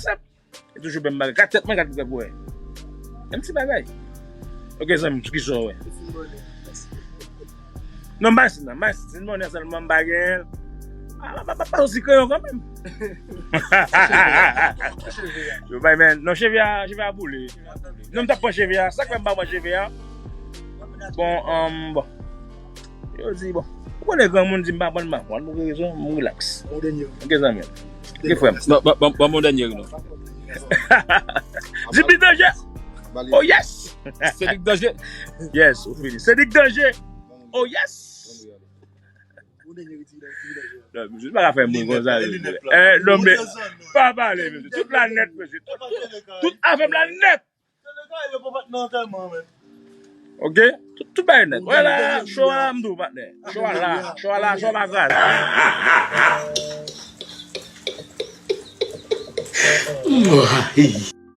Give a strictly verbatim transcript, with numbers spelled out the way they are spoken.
WhatsApp. E toujou menm bagay. Gad tèt mwen, gad boukrèk mwen. Menm ti bagay. Ok, zanmi m, kisa w wè? Non, m pa sin nan. M pa sin nan, sèlman m pa gen. Ah, pa, pa, pa, pa, osi kreyon kanmenm. Yo bay men. Non, cheve a, cheve a boule. Non, m t ap pran cheve a. Sa k fè m pa pran cheve a? Bon, um, bon. Yo di, bon. Ou konnen granmoun di m pa pran, m pa pran. Ou gen rezon, m relax. Ok, zanmi m. Ok, frè m. Bon, bon, bon, bon, dènye non. Di Big Danje. Oh, yes. Se Big Danje. Yes, ou fini. Se Big Danje. Oh, yes. Non, misye pa ka fè moun konsa, mesye. Eh, non, men, pa pale, mesye. Tout la nèt, mesye. Tout, tout, tout afè m la nèt. Ok? Tout, tout bagay nèt. Wè la, cho a, m di w, patnè. Cho a la, cho a la, cho a pa kraze.